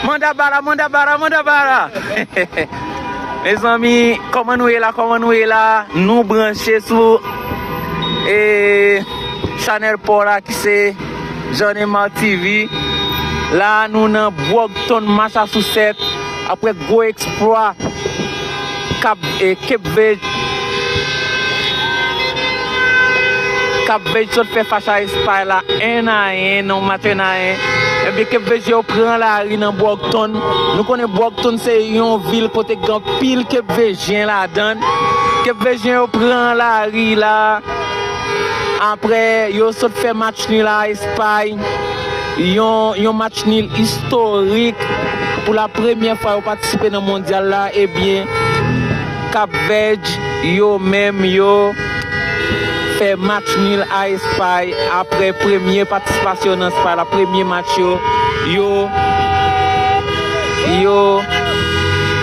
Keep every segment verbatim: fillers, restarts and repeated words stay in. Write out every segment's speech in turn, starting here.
Manda bala, manda bala, manda bala. Mezanmi, kòman nou ye la, kòman nou ye la? Nou branche sou e, chanèl pa w la ki se John Emar T V. La nou nan Brockton, Massachusetts, apre gwo eksplwa Kap, e, Cape Verde. Cape Verde sot fè fas a Espay la, en a en, nan match en a en. Ebyen, Cape Verde yo pran lari nan Brockton. Nou konnen Brockton se yon vil kote gen anpil Cape Verdien ladan l. Cape Verdien yo pran lari la. Apre, yo sot fè match nil a Espay. Yon, yon match nil istorik. Pou la premyè fwa yo patisipe nan mondyal la, ebyen, Kap Vèj, yo menm, yo fè match nil a Espay. Apre premye patisipasyon nan Espay la, premye match yo, yo, yo,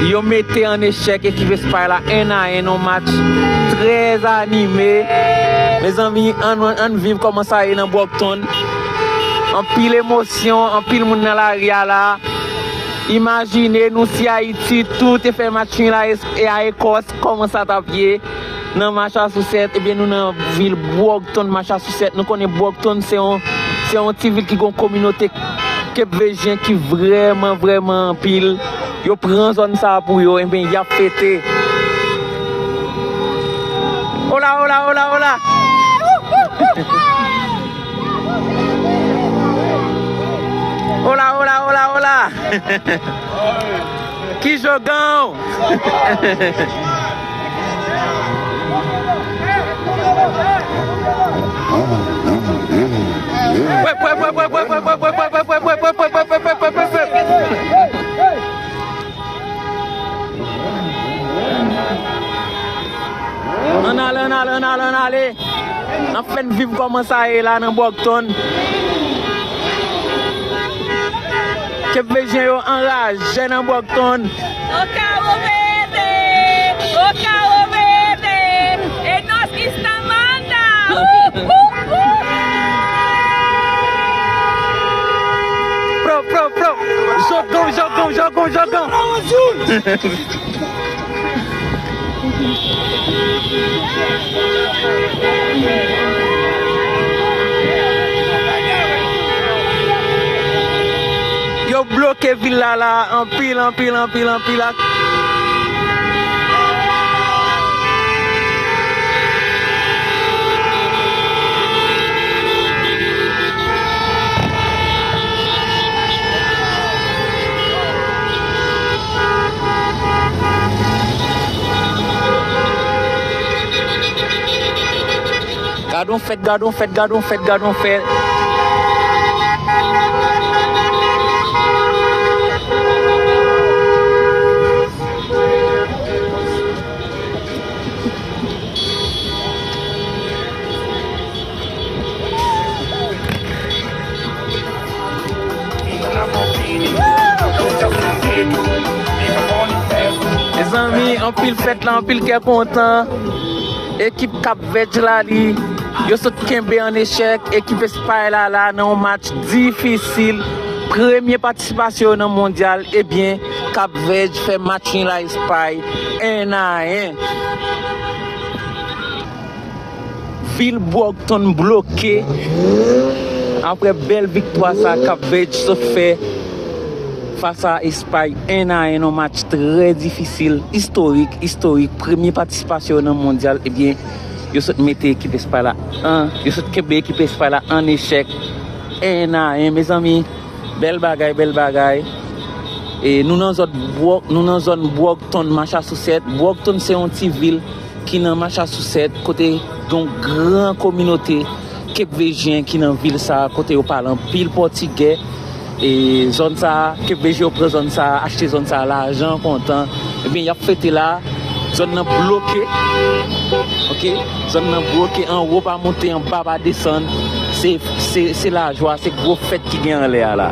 yo mete an echèk ekip Espay la, en a en, yon match trè anime. Mezanmi, ann, ann viv kòman sa ye nan Brockton. Anpil emosyon, anpil moun nan lari a la. Imajine nou si Ayiti tou te fè match nil a Es-, e a Ekòs, kòman sa t ap ye nan Massachusetts? Ebyen, nou nan vil Brockton, Massachusetts. Nou konnen Brockton se yon, se yon ti vil ki gen yon kominote Kepvejyen ki vrèman, vrèman anpil. Yo pran zòn sa a pou yo, ebyen, y ap fete. Ola, ola, ola, ola! Ola, ola, ola, ola! Ki jogan w? Ann ale, ann ale, ann ale, ann ale. N ap fè n viv kòman sa ye la nan Brockton. Kepvejyen yo anraje nan Brockton. Oka Romete! Oka Romete! E nos istamanda! Pro, pro, pro! Jogon, jogon, jogon, jogon! Yo bloke vil la la anpil, anpil, anpil, anpil. Gad on fèt, gad on fèt, gad on fèt, gad on fèt. Mezanmi, anpil fèt la, anpil kè kontan. Ekip Kap Vèj la, li, yo sot kenbe an echèk. Ekip Espay la, la, nan yon match difisil. Premye patisipasyon yo nan mondyal, ebyen, Kap Vèj fè match nil a Espay, en a en. Vil Brockton bloke. Apre bèl viktwa sa Kap Vèj sot fè fas a Espay, en a en, yon match trè difisil, istorik, istorik. Premye patisipasyon yo nan mondyal, ebyen, yo sot mete ekip Espay la an, yo sot kenbe ekip Espay la an echèk, en a en, mezanmi. Bèl bagay, bèl bagay. E nou nan zòn Bro-, nou nan zòn Brockton, Massachusetts. Brockton se yon ti vil ki nan Massachusetts, kote gen yon gran kominote Kepvejyen ki nan vil sa a, kote yo pale anpil pòtigè. E zòn sa a, Kepvejyen yo pran zòn sa a, achte zòn sa a, lajan kontan. Ebyen, y ap fete la. Zòn nan bloke. Oke? Zòn nan bloke, anwo pa monte, anba pa desann. Se, se, se lajwa, se gwo fèt ki gen anlè a la.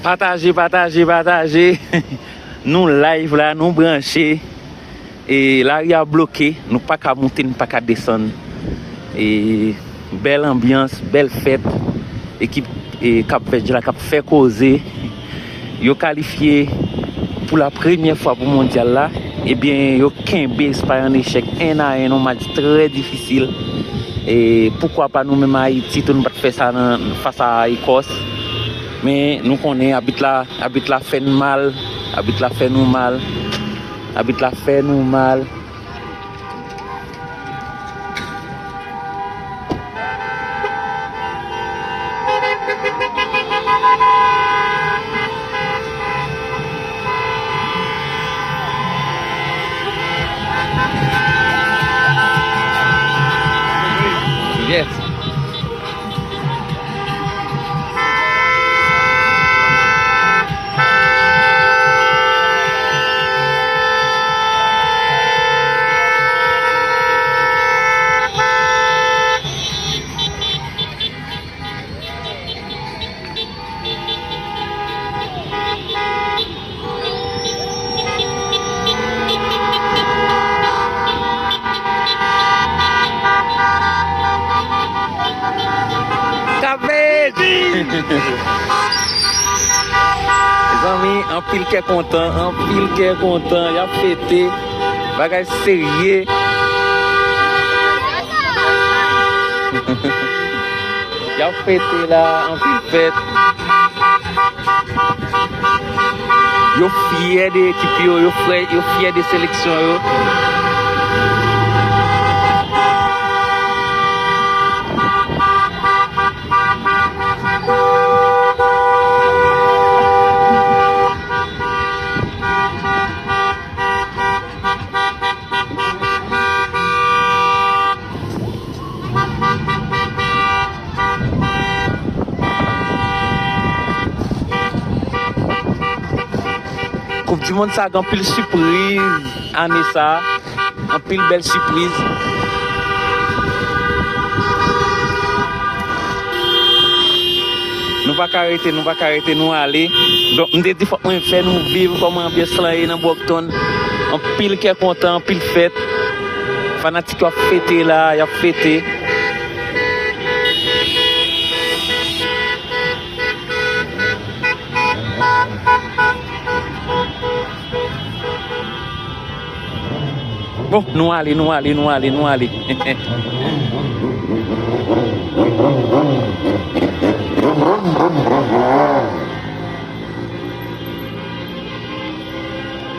Pataje, pataje, pataje. Nou live la, nou branche. E lari a bloke, nou pa ka moute, nou pa ka desann. E bèl anbyans, bèl fèt. Ekip, e, Cap Verde la k ap fè koze. Yo kalifye pou la premyè fwa pou mondyal la. Ebyen, yo kenbe Espay an echèk en a en, yon match trè difisil. E poukwa pa nou menm Ayiti tou, nou pa t fè sa nan, fas a Ekòs. Men nou konnen abit la, abit la fè n mal, abit la fè nou mal, abit la fè nou mal. Yes. K P J! Mezanmi, anpil kè kontan, anpil kè kontan, y ap fete, bagay serye. Y ap fete la, anpil fèt. Yo fyè de ekip yo, yo frè, yo fyè de seleksyon yo. Koup di mond sa gen anpil sipriz ane sa. Anpil bèl sipriz. Nou pa ka rete, nou pa ka rete, nou ale. Donk, m te di fòk mwen fè nou viv kòman anbyans lan ye nan Brockton. Anpil kè kontan, anpil fèt. Fanatik yo ap fete la, y ap fete. Bon, nou ale, nou ale, nou ale, nou ale.